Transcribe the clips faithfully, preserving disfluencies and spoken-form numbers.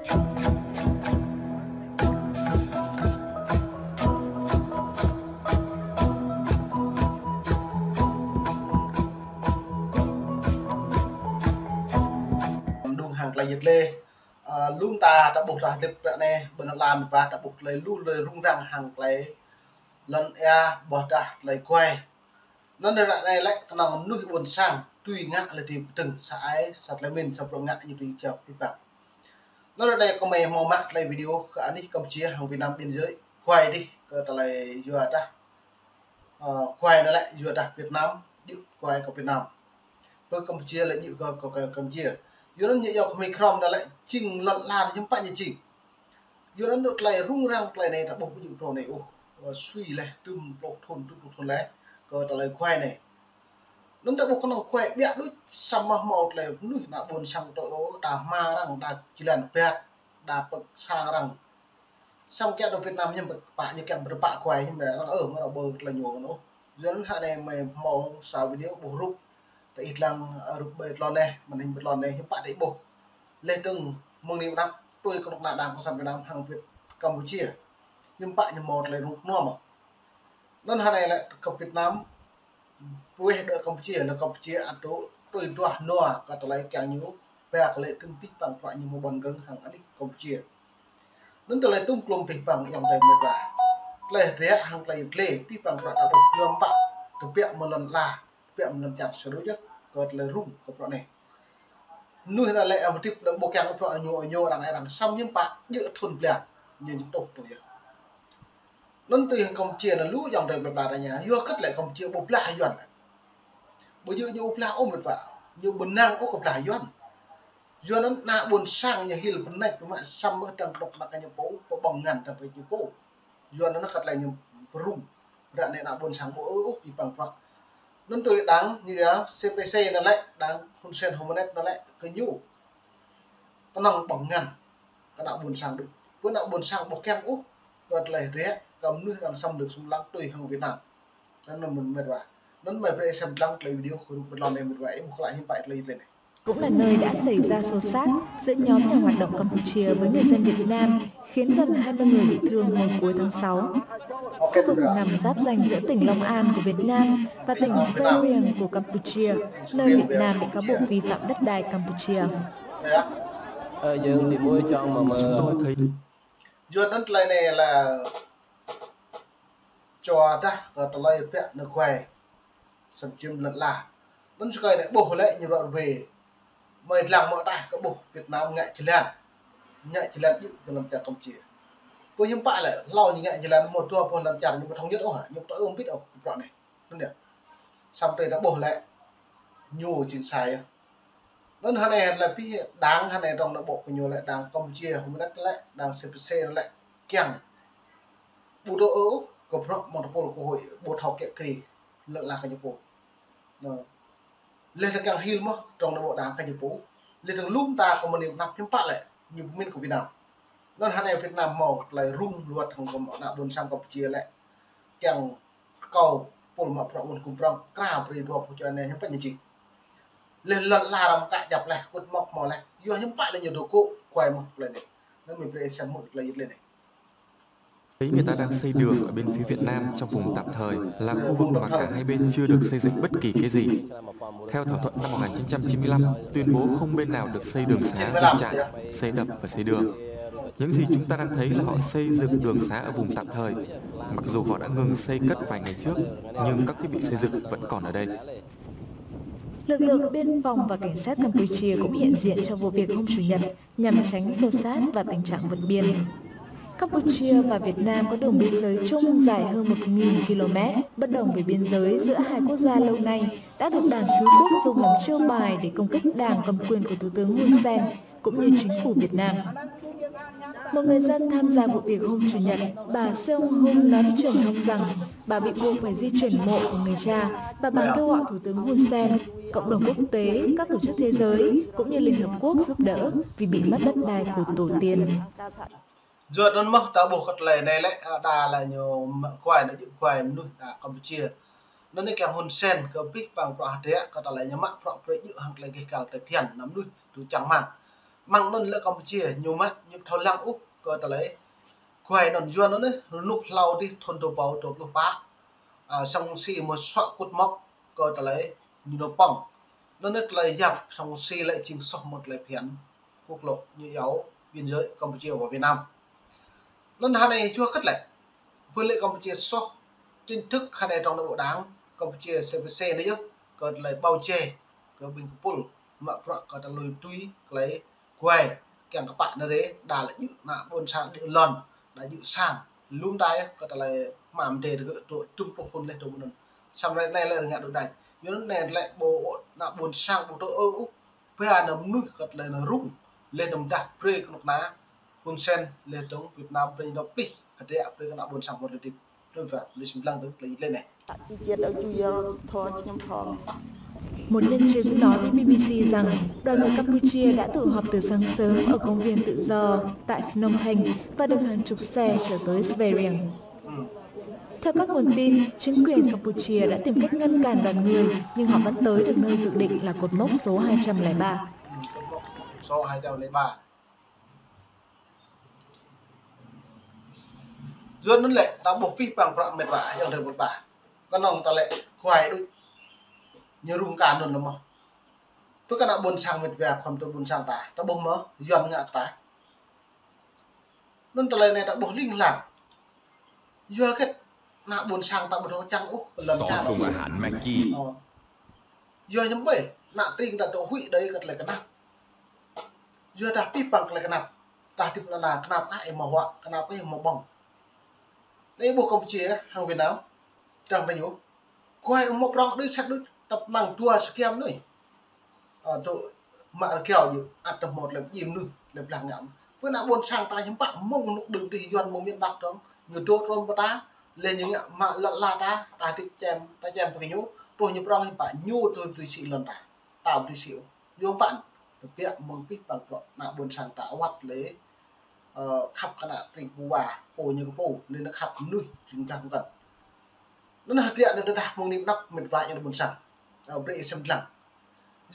Mơ̆ng hăng tơlơi yit lĕ, ơ, lŏm ta, ta ƀuh ta hơdip ră anai, ƀơi lŏn ala mơ̆n wa, ta ƀuh tơlơi lu, tơlơi rŭng răng hăng tơlơi lŏn ia, ƀôdah tơlơi kuai. Anŭn ră anai lĕ kơnơ̆ng mơnuih ƀôn sang tui ngă lĕ tui pơdơ̆ng, sa ai, sa tơlơi mĭn, sa prŏng ngă ñu tui jao pĭ păng. Anŭn ră anai kơmơi hmâo mă tơlơi video kơ anih Campuchia hăng Việt Nam biên giới, kuai dih kơ tơlơi yua dah, ơ, kuai anŭn lĕ yua dah Việt Nam, djơ̆ kuai kơ Việt Nam. Pơ Campuchia lĕ djơ̆ kơ, kơ, kơ Campuchia. Yua anŭn ñu yua kơ mơ̆ng krŏm anŭn lĕ jing lŏn lan hiư̆m pă ñu jing. Yua anŭn tơlơi rŭng răng tơlơi anai ta ƀuh ƀu djơ̆ phrâo anai ôh. Ơ, sui leh, tơm pluh thŭn, tơm pluh thŭn leh, kơ tơlơi kuai anai. Anŭn ta ƀuh kơnơ̆ng kuai biă đôč, samơ̆ hmâo tơlơi mơnuih ană ƀôn sang tơ ôh, ta hmua arăng, ta jơlan pơhiăp, ta pơ̆k sang arăng. Samơ̆ kiăng tơ Việt Nam hiư̆m pă ñu kiăng pơpă kuai hiư̆m pă arăng, ơ, mơ̆ arăng ƀu tơlơi ñu anŭn ôh. Yua anŭn hă anai mơi hmâo sa video ƀuh rup, ta ih lăng, ơ, rup ƀơi tơlơi anai, màn hình ƀơi tơlơi anai, hiư̆m pă ta ih ƀuh. Leh dơ̆ng mơ̆ng anai pơ anăp, tui kơnuk kơna Đảng Cộng sản Việt Nam hăng Việt Campuchia. Hiư̆m pă ñu hmâo tơlơi rŭng răng mơ̆n. Anŭn hă anai lĕ kơ Việt Nam, pơweh đơ Campuchia, lĕ Campuchia ăt tui duah nua kơ tơlơi kiăng ñu, ba kơ lĕ tơm pĭ păng prăk ñu mơ̆ ƀôn gơ̆ng hăng anih Campuchia. Anŭn tơlơi tơm klŏm pĭ păng ayŏng adơi met wa. Tơlơi rĕ hăng tơlơi yit lĕ pĭ păng prăk ta ƀuh yua mơ̆ pă, tơbiă mơ̆ng lŏn ala, tơbiă mơ̆ng lŏn čar sa đôč yơh, kơ tơlơi rŭng kơ prăk anai. Mơnuih anŭn lĕ ăm hơdip lĕ ƀu kiăng kơ prăk ñu, ñu arăng, arăng samơ̆ hiư̆m pă, djơ̆ thŭn blan, ñu ñu tŏk tui yơh. Anŭn tui hăng Campuchia anŭn lu ayŏng adơi plơi pla ta ñu, yua hơget lĕ Campuchia ƀu blah hăng Yuan lĕ. Ƀu djơ̆ ñu ƀu blah ôh met wa, ñu ƀu năng ôh kơ blah hăng Yuan. Yua anŭn ană ƀôn sang ñu hil pơnač pơmă samơ̆ dăng kơnuk kơna kơ ñu pô, pơƀơ̆ng ngăn dăng kơ ñu pô. Yua anŭn kơ tơlơi ñu pơrŭng. Ră anai ană ƀôn sang ƀu ư ôh pĭ păng prăk. Anŭn tui Đảng ñu yua CPC anŭn lĕ, Đảng Hun Sen Hô Mơnet anŭn lĕ, kơ ñu kơnơ̆ng ƀơ̆ng ngăn kơ ană ƀôn sang đôč. Pơ ană ƀôn sang ƀu kiăng ôh kơ tơlơi rĕ, kơ mơnuih arăng xâm lược xâm lăng tui hăng Việt Nam. Anŭn mơ̆n met wa. Anŭn mơi brơi sem lăng tơlơi video kơ rup ƀơi tơlơi anai met wa, ih ƀuh klă hiư̆m pă tơlơi yit lĕ anai. Cũng là nơi đã xảy ra xô xát giữa nhóm nhà hoạt động Campuchia với người dân Việt Nam, khiến gần hai mươi người bị thương hồi cuối tháng sáu. Khu vực nằm giáp ranh giữa tỉnh Long An của Việt Nam và tỉnh Srei Riang của Campuchia, nơi Việt Nam bị cáo buộc vi phạm đất đai Campuchia. Ơ, yơ̆ng ti mui čong mă mơ. Yua anŭn tơlơi anai lĕ čua dah kơ tơlơi biă nao kuai xâm chiếm lŏn ala. Anŭn sơkơi anai ƀuh lĕ ñu ră ruai. Mơi lăng mơ̆ dah kơ ƀuh Việt Nam ngă jơlan. Ngă jơlan djơ̆ kơ lŏn čar Campuchia. Pơ hiư̆m pă lĕ, hlâo ñu ngă jơlan mơ̆ dua boh lŏn čar ñu ƀu thống nhất ôh, ñu ƀu tơ ư ƀit ôh kơ prăk anai. Anŭn yơh. Samơ̆ tơdah ƀuh lĕ, ñu jing sai yơh. Anŭn hă anai lĕ pĭ Đảng hă anai trong nội bộ kơ ñu lĕ Đảng Campuchia, Hô Mơnet lĕ, Đảng CPC lĕ, kiăng ƀu tơ ư ôh kơ prăk mơ̆ng tơpul kơ hội ƀu thâo kiă kriê lŏn ala kơ ñu pô. Anŭn. Leh ta kiăng hil mơ̆ trong nội bộ Đảng kơ ñu pô. Leh dơ̆ng lŏm ta kơ mơ̆ng anai pơ anăp hiư̆m pă lĕ, ñu pơmĭn kơ Việt Nam. Anŭn hă anai Việt Nam hmâo tơlơi rŭng ruăt hăng kơ ană ƀôn sang Campuchia lĕ. Kiăng kâo pul mă prăk ƀôn kŭm prŏng, kra brơi dua boh čô anai hiư̆m pă ñu jing. Leh lŏn ala arăng kă djăp leh, kŭt mŏk hmâo leh. Yua hiư̆m pă lĕ ñu dŏ kơ kuai mơ̆ tơlơi anai. Anŭn mơi brơi sem mŭt tơlơi yit lĕ anai. Thấy người ta đang xây đường ở bên phía Việt Nam trong vùng tạm thời là khu vực mà cả hai bên chưa được xây dựng bất kỳ cái gì. Theo thỏa thuận năm một nghìn chín trăm chín mươi lăm, tuyên bố không bên nào được xây đường xá, dựng trại, xây đập và xây đường. Những gì chúng ta đang thấy là họ xây dựng đường xá ở vùng tạm thời. Mặc dù họ đã ngừng xây cất vài ngày trước, nhưng các thiết bị xây dựng vẫn còn ở đây. Lực lượng biên phòng và cảnh sát Campuchia cũng hiện diện trong vụ việc hôm Chủ nhật nhằm tránh xô xát và tình trạng vượt biên. Campuchia và Việt Nam có đường biên giới chung dài hơn một nghìn ki lô mét. Bất đồng về biên giới giữa hai quốc gia lâu nay đã được đảng cứu quốc dùng làm chiêu bài để công kích đảng cầm quyền của Thủ tướng Hun Sen cũng như chính phủ Việt Nam. Một người dân tham gia vụ việc hôm Chủ nhật, bà Seung Hun nói với truyền thông rằng bà bị buộc phải di chuyển mộ của người cha và bà kêu gọi Thủ tướng Hun Sen, cộng đồng quốc tế, các tổ chức thế giới cũng như Liên Hợp Quốc giúp đỡ vì bị mất đất đai của tổ tiên. Yua anŭn mơ̆ ta ƀuh kơ tơlơi anai lĕ, đa lĕ ñu mă kuai, anŭn djơ̆ kuai mơnuih đa Campuchia. Anŭn anai kiăng Hun Sen kơ pĭ păng prăk hơdră kơ tơlơi ñu mă prăk brơi djơ̆ hăng tơlơi gêh gal tơlơi phiăn ană mơnuih tui čang rơmang. Mơ̆ng anŭn lĕ Campuchia ñu mă ñu thâo lăng ôh kơ tơlơi guai anŭn, Yuan anŭn, rơnŭk hlâo dih thŭn dua rơbâo dua pluh pă. A, Sam Rainsy mơ̆ suă kŭt mŏk kơ tơlơi ñu nao pŏng. Anŭn tơlơi yap Sam Rainsy lĕ jing soh mơ̆ng tơlơi phiăn quốc lộ ñu iâu biên giới Campuchia và Việt Nam. Anŭn hơnai yua hơget lĕ, ƀơi lĕ Campuchia soh chính thức hơnai trong nội bộ đảng Campuchia C P C anai yơh, kơ tơlơi bao che kơ ƀing kơpul mă bruă kơ tơlơi tui tơlơi guai kiăng kơ pă anai rê, đa lĕ djơ̆ ană ƀôn sang djơ̆ lŏn, đa djơ̆ sang, lŏm đa yơh kơ tơlơi mă mơdê tơgơ̆ dŏ tơm pluh phŭn leh dŏ mơnŭn. Samơ̆ anai lĕ rơngiă dŏ đač. Yua anŭn anai lĕ ƀu ană ƀôn sang ƀu tŭ ư ôh, ba ană mơnuih kơ tơlơi anŭn rŭng, leh anŭn mơdah brơi kơnuk kơna Hun Sen leh dơ̆ng Việt Nam brơi ñu dŏ plih hơdră brơi kơ ană ƀôn sang mơ̆ lĕ dĭp. Anŭn wă, lĕ sim lăng dơ̆ng tơlơi lĕ anai. Một nhân chứng nói với B B C rằng đoàn người Campuchia đã tụ họp từ sáng sớm ở công viên Tự Do tại Phnom Penh và được hàng chục xe chở tới Svay Rieng. Theo các nguồn tin, chính quyền Campuchia đã tìm cách ngăn cản đoàn người, nhưng họ vẫn tới được nơi dự định là cột mốc số hai trăm lẻ ba. Số hai trăm lẻ ba. Yuan anŭn lĕ, ta ƀuh pih păng prăk met wa, yang dơ̆ng met wa. Kơnơ̆ng ta lĕ guai đôč. Ñu rŭng kơ anŭn lĕ mơ̆. Pơ kơ ană ƀôn sang met wa, khŏm tŭ ƀôn sang ta. Ta ƀuh mơ̆, Yuan ngă ta. Anŭn tơlơi anai ta ƀuh ling lang. Yua hơget ană ƀôn sang ta ƀu thâo čang ôh kơ lŏn čar. Ơ. Yua hiư̆m ƀơi, ană tring ta dŏ huĭ đơi kơ tơlơi kơnap. Yua dah pih păng tơlơi kơnap. Ta hơdip lŏn la kơnap ah ih mă huă, kơnap ih mă ƀơ̆ng. Anai ƀuh Campuchia hăng Việt Nam, čang ta ñu. Guai ƀu mă prŏng đơi sat đôč, tăp năng dua sơkiăm anai. Ơ, dŏ mă rơkiao djơ̆, ăt tơ hmâo tơlơi pơjing mơnuih, tơlơi blah ngă. Pơ ană ƀôn sang ta hiư̆m pă mơ̆ng rơnŭk đưm dih Yuan mơ̆ng miền Bắc dơ̆ng, ñu dŏ trôm pơ ta, lĕ ñu ngă mă lŏn la ta, ta hơdip čem, ta čem pơ kơ ñu, truh ñu prŏng hiư̆m pă ñu tui tui sĭ lŏn ta, ta ƀu tui sĭ ôh. Yua hiư̆m pă, tơbiă mơ̆ng pih păng prăk ană ƀôn sang ta wăt lĕ, ơ, khăp kơ ană tring pô wa, pô ñu kơ pô, lĕ anŭn khăp mơnuih, tring kah mơ̆n. Anŭn hơdră anai tơdah mơ̆ng anai pơnăp met wa yang ƀôn sang. Ơ, brơi ih sem lăng.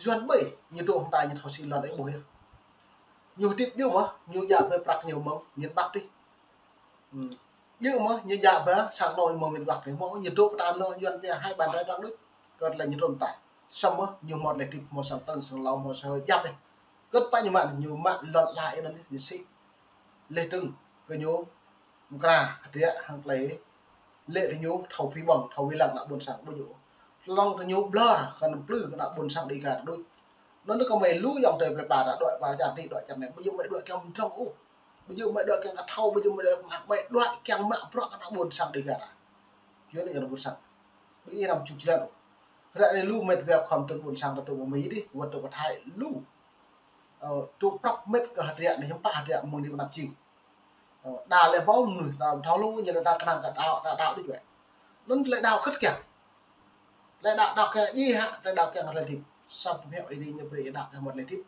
Yuan ƀơi, ñu dŏ hăng ta ñu thâo sĭ lŏn ih ƀuh yơh. Ñu hơdip djơ̆ mơ̆, ñu djă brơi prăk ñu mơ̆ng miền Bắc dih. Ư. Djơ̆ mơ̆, ñu djă brơi sang anô̆ mơ̆ng miền Bắc dih. Mơ̆ ñu dŏ pơ ta anŭn Yuan ñu hai bàn tay prăk đôč. Kơ tơlơi ñu trŭn ta. Samơ̆ ñu hmâo tơlơi hơdip, hmâo sang tơ̆ng, sang hlâo, hmâo sang hơi djăp ih. Kơ pă ñu mă, ñu mă lŏn la ih anŭn ñu sĭ. Leh dơ̆ng kơ ñu mơkra hơdră hăng tơlơi lĕ tơ ñu thâo phi ƀơ̆ng, thâo wai lăng ană ƀôn sang ƀu djơ̆. Tlŏng tơ ñu ƀlŏr kơ anăm plư kơ ană ƀôn sang Dega ta đôč. Anŭn kơmơi lu ayŏng adơi plơi pla ta đuaĭ pơ čar adih, đuaĭ čar anai, ƀu djơ̆ mơi đuaĭ kiăng mơdrŏng ôh. Ƀu djơ̆ mơi đuaĭ kiăng kơ thâo, ƀu djơ̆ mơi đuaĭ kiăng mă, mơi đuaĭ kiăng mă bruă kơ ană ƀôn sang Dega ta. Yua anŭn ană ƀôn sang. Ƀing ih anăm čuk jơlan ôh. Hơdră anai lu met wa khŏm tŭ ƀôn sang ta dŏ pơ Mi dih, wơ̆t dŏ pơ Thái lu. Ơ, dŏ prăk met kơ hơdră anai hiư̆m pă hơdră mơ̆ng anai pơnăp jing. Ơ, đa lĕ ƀâo mơnuih, đa thâo lu, ñu lĕ đa kơnang kơ đaŏ, đa đaŏ đôč wơ̆t. Anŭn tơlơi đaŏ hơget kiăng. Tơlơi đaŏ, đaŏ kiăng djai hă, tơlơi đaŏ kiăng tơlơi hơdip. Sa pơhiăp Ơi Adai ñu brơi đaŏ kiăng mơ̆ tơlơi hơdip.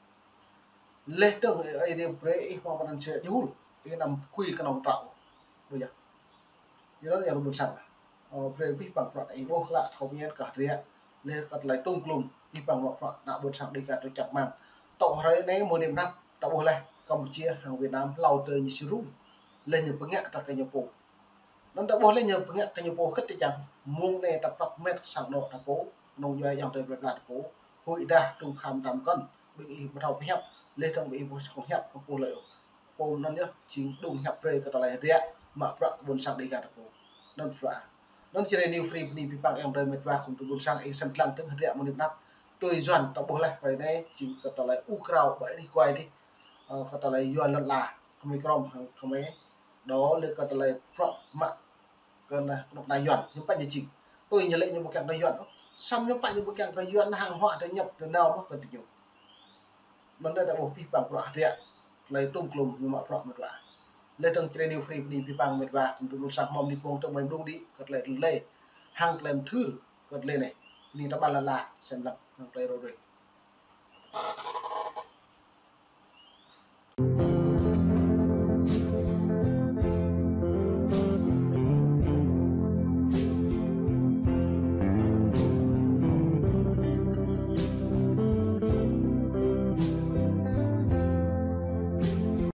Leh dơ̆ng Ơi Adai brơi ih hmâo pơanăn sơjul, ih anăm pơkui kơnơ̆ng trŏ. Ƀu yơh. Yua anŭn yang ƀôn sang. Ơ, brơi pih păng prăk ih ƀuh klă thâo pơñen kơ hơdră. Leh kơ tơlơi tŭm klum, pih păng mă prăk ană ƀôn sang Dega tơ čăp mơ̆ng. Tŏ hrơi anai mơ̆ng anai pơnăp, ta ƀuh leh, Campuchia hăng Việt Nam hlâo tơ ñu sĭ rŭng. Leh ñu pơngă ta kơ ñu pô. Anŭn ta ƀuh leh ñu pơngă kơ ñu pô hơget tơ čang, mơ̆ng anai ta prăk met sang anô̆ ta pô, nŏng djuai ayŏng adơi plơi pla ta pô, huĭ dah tŭm kham tam kŏn, ƀing ih ƀu thâo pơhiăp, leh dơ̆ng ƀing ih ƀu khŏm hiăp kơ pô lơi ôh. Pô anŭn yơh, jing dŏng hiăp brơi kơ tơlơi hơdră, mă bruă kơ ƀôn sang Dega ta pô. Anŭn pơpă. Anŭn Jrai New Free bơni pih păng ayŏng adơi met wa khŏm tŭ ƀôn sang ih sem lăng dơ̆ng hơdră mơ̆ng anai pơnăp. Tui Yuan ta ƀuh leh hrơi anai, jing kơ tơlơi ur krao ƀơi anih guai dih. Ơ, kơ tơlơi Yuan lŏn la, kơmơi krŏm hăng kơmơi đaŏ lĕ kơ tơlơi prăk mă kơ ană, kơnuk kơna Yuan, hiư̆m pă ñu jing. Tui ñu lĕ ñu ƀu kiăng kơ Yuan ôh. Samơ̆ hiư̆m pă ñu ƀu kiăng kơ Yuan hăng huă tơ ñăp tơ nao mơ̆ kơ tơ ñu. Anŭn ta ƀuh pih păng prăk hơdră, tơlơi tŭm klum ñu mă prăk met wa. Leh dơ̆ng Jrai New Free bơni pih păng met wa, kơ tŭ ƀôn sang hmâo mơ̆ng anai pơ̆ng tơ mơi mơdrŏng đĭ, kơ tơlơi lĕ, hăng tơlơi mơthưr, kơ tơlơi anai. Bơni ta ƀă lă la, sem lăng, hăng tơlơi rô rê.